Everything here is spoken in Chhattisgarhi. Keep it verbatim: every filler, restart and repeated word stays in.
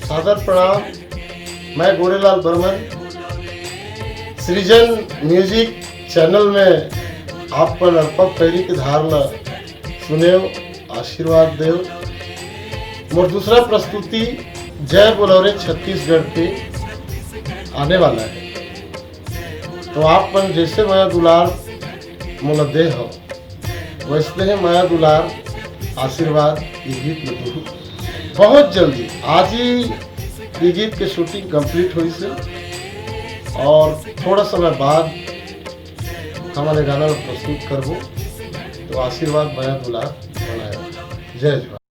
सादर प्रणाम। मैं गोरेलाल बर्मन। सृजन म्यूजिक चैनल में आप मन अरपा पैरी के धार ला सुनेव, आशीर्वाद देव। मोर दूसरा प्रस्तुति जय बोलो रे छत्तीसगढ़ के आने वाला है। तो आप मन जैसे मया दुलार मोला दे हो, वैसने ही मया दुलार आशीर्वाद ये गीत में दूँ। बहुत जल्दी आज ही ये गीत के शूटिंग कंप्लीट होइस हे और थोड़ा समय बाद हमन ये गाना ला प्रस्तुत करबो। तो आशीर्वाद, मया दुलार बनाए रखो। जय जोहार।